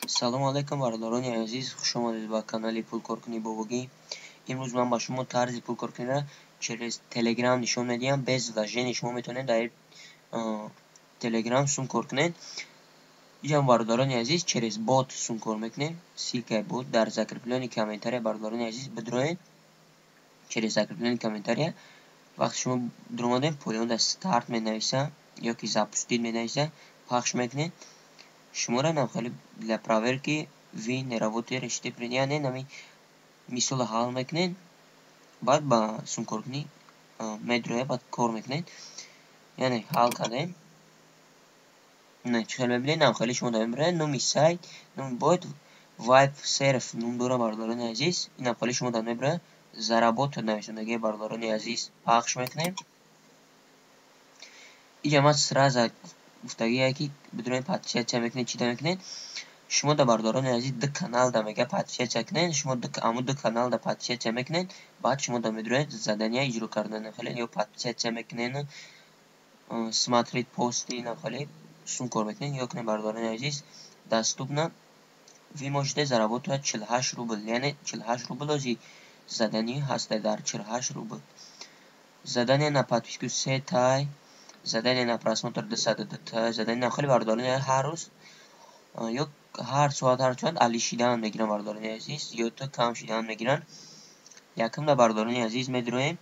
Салому алайкум, бародарони азиз, хуш омадед ба канали Пулкоркунӣ Бобогӣ. Имрӯз ман ба шумо тарзи пулкоркуниро через Телеграм нишон медиҳам. Без вложения шумо метавонед дар Телеграм сум кор кунед. Инҷам, бародарони азиз, через бот сум кор мекунем. Ссылкаи бот дар закреплённый комментария, бародарони азиз, бидроед. Через закреплённый комментария вақте шумо дуромадем, поёнда «старт» менависа ёки «запустить» менависа, пахш мекунед. Шуморо нам хеле «для проверки вы не работаете», яъне нами мисолро ҳал мекунед, баъд ба сумкоркунӣ медрояд, баъд кор мекунед. Яъне ҳал кардем. Чӣ хел мебинед, нам хеле шумо мебаред номи сайт, номи бот Vibe Surf ном дорад, бародарони азиз. Инам хеле шумо мебаред, «заработать» нависондагии, бародарони азиз, пахш мекунем. Инҷа ман сразу гуфтагие, ки бидуни подписаться мекунед, чида мекунед. Шумо да, бародарони азиз, ду канал да мега подписаться кунед. Шумо аму ду канал да подписаться мекунед, баъд шумо да медуроед задания иҷро кардан, хеле ё подписаться мекунед, смотреть посты, инам хеле сум кор мекунед. Ё кунед, бародарони азиз, доступно вы можете заработать 48 рубл, яъне 48 рубл ози задание ҳаста дар 48 рубл. Задание на подписку се тай, задание на просмотр 202 та задание. Хеле, бародарони, ҳар рӯз ё ҳар соат, ҳар соат али шидан мегиранд, бародарони азиз, зиёдта кам шидан мегиранд. Якумда, бародарони азиз, медроем,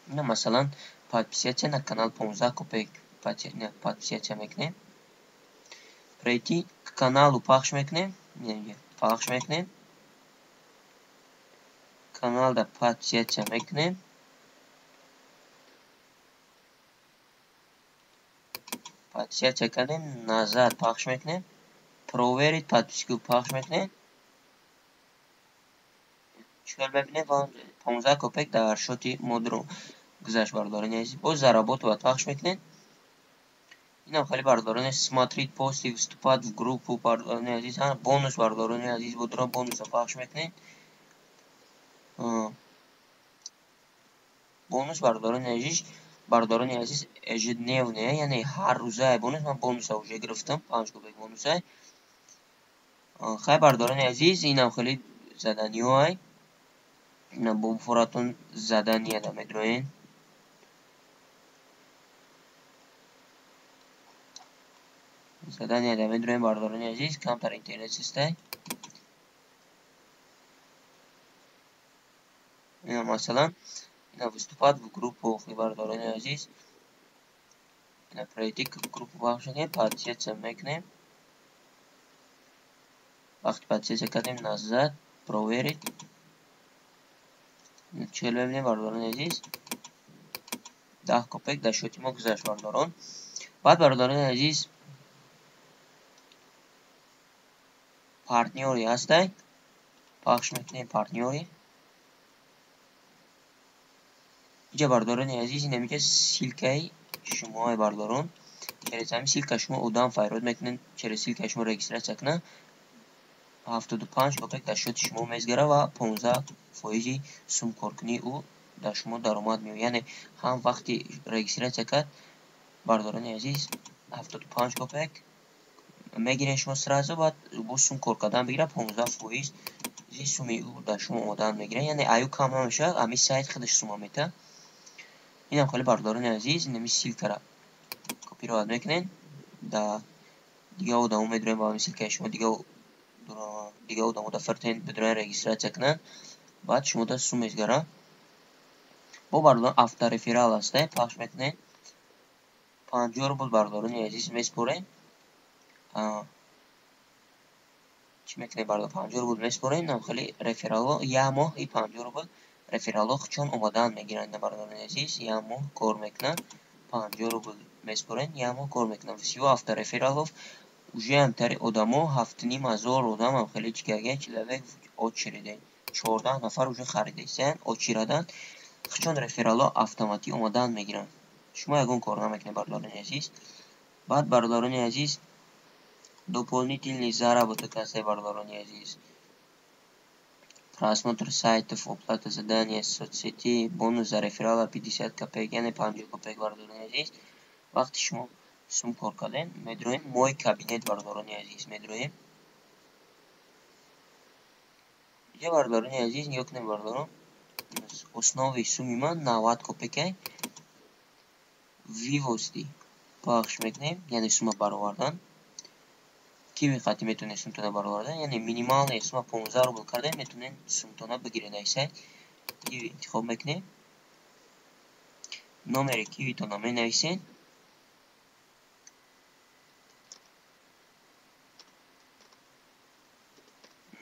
масалан, подписаться на канал 15 копеек подписаться мекунем, перейти к каналу пахш мекунем, пахш мекунем, каналда подписаться мекунем. Подписаться кардем, назад пахш мекунем, проверить подписку пахш мекунем. Чикор мебинем? 15 копек дар счёти мо гузашт, бародарони азиз. Боз заработать пахш мекунем. Инам хеле, бародарони, смотреть посты, вступать в группу, бародарони азиз, бонус, бародарони азиз, бодро бонуса пахш мекунем. Бонус, бародарони азиз, ежедневный, яъне ҳар рӯза бонус. Ман бонуса уже гирифтам, 5 копек бонуса. Хай, бародарони азиз, инам хеле заданиҳоай. Ина бо форатон заданияда медроен. Заданияда медроем, бародарони азиз, камтар интернет систай. Ина, масалан, ина вступать в группу, бародарони азиз, ина перейти к группу пахш мекунем, подписаться мекунем. Вақти подписаться кардем, назад, проверить. Чел мебинем, бародарони азиз, 10 копек дар счёти мо гузашт, бародарон. Баъд, бародарони азиз, партнёры ҳастай, пахш мекунем партнёры. Инҷа, бародарони азиз, инамиҷа ссылкаи шумои, бародарон. Через ҳамин ссылка шумо одам файрод мекунед, через ссылкаи шумо регистрация кунад, 75 копек дар счёти шумо мезгара ва 15 фоизи сумкоркунии ӯ дар шумо даромад меояд. Яъне ҳам вақти регистрация кард, бародарони азиз, 75 копек мегиред шумо сразу, баъд бо сум кор кардан бигирад, 15 фоизи суми ӯ дар шумо омодан мегирад. Яъне аю кам намешавад, ҳамин сайт худаш сума метаҳад. Инам хеле, бародарони азиз, инами ссылкара копировать мекунед, да дига одамо медроем, ба ҳамин ссылкаи шумо дига одамо да фиртен, бидроен, регистрация кунанд, баъд шумо да сум мезгарад. Бо, бародарон, автореферал ҳастай, пахш мекунед, 50 рубл, бародарони азиз, меспорем. Чӣ мекунед, бародар? 50 рубл меспорем, нам хеле рефералҳо як моҳ и 50 рубл рефералҳо чун омодаан мегиранд, бародарони азиз, як моҳ кор мекунанд. 50 рубл меспорем, як моҳ кор мекунанд. Всего авторефералов уже ҳамтари одамо 7500 одамам хеле чӣ карда, человек очереде, 14 нафар уже харидастанд, очереданд. Чун рефералҳо автоматӣ омодаан мегиранд, шумо ягон кор намекунед, бародарони азиз. Баъд, бародарони азиз, дополнительный заработок ҳастай, бародарони азиз: просмотр сайтов, оплата задания соцсети, бонус за реферала 50 копеек, яъне 50 копек. Бародарони азиз, вақте шумо сум кор кардем, медроем мой кабинет, бародарони азиз, медроем. Инҷа, бардорони азиз, нигоҳ кунед, бардорон, основи суми ман 90 копейка. Вывести пахш мекунем, яъне сума баровардан. Киви қати метавонед сумтона баровардан, яъне минимальная сума 15 рубл кардем, метавонед сумтона бигиред аз сайт. Киви интихоб мекунем, номери кивитонро менависед.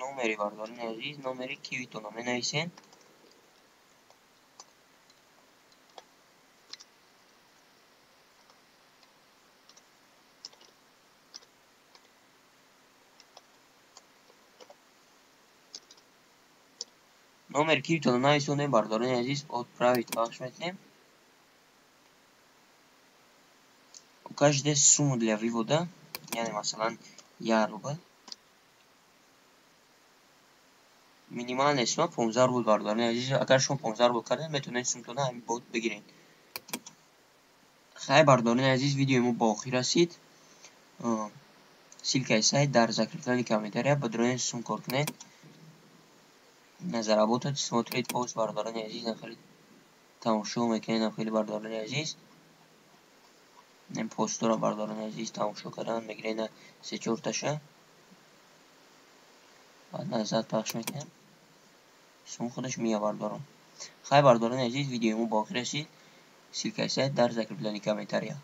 Номери, бардорони азиз, номери кивитонро менависед. Номери кивитонро нависонем, бардорони азиз, отправить пахш мекунем. Укажите сумму для вывода, яъне масалан 1 рубл. Минимальная сумма 15 рубл, бардорони азиз. Агар шумо 15 рубл кардед, метавонед сумтона ҳамин бот бигиред. Хай, бардорони азиз, видеои мо ба охир расид. Ссылкаи сайт дар закреплённый комментария, бидроен, сум кор кунед. На заработать, смотреть пост, бардорони азиз, хеле тамошо мекунед, хеле, бардорони азиз. Ин постҳоро, бардорони азиз, тамошо кардан мегиред, се чорташа. Баъд назад пахш мекунем. Сум худаш мея, бардорон. Хай, бардорони азиз, видеои мо ба охир расид. Ссылкаи сайт дар закреплённый комментария.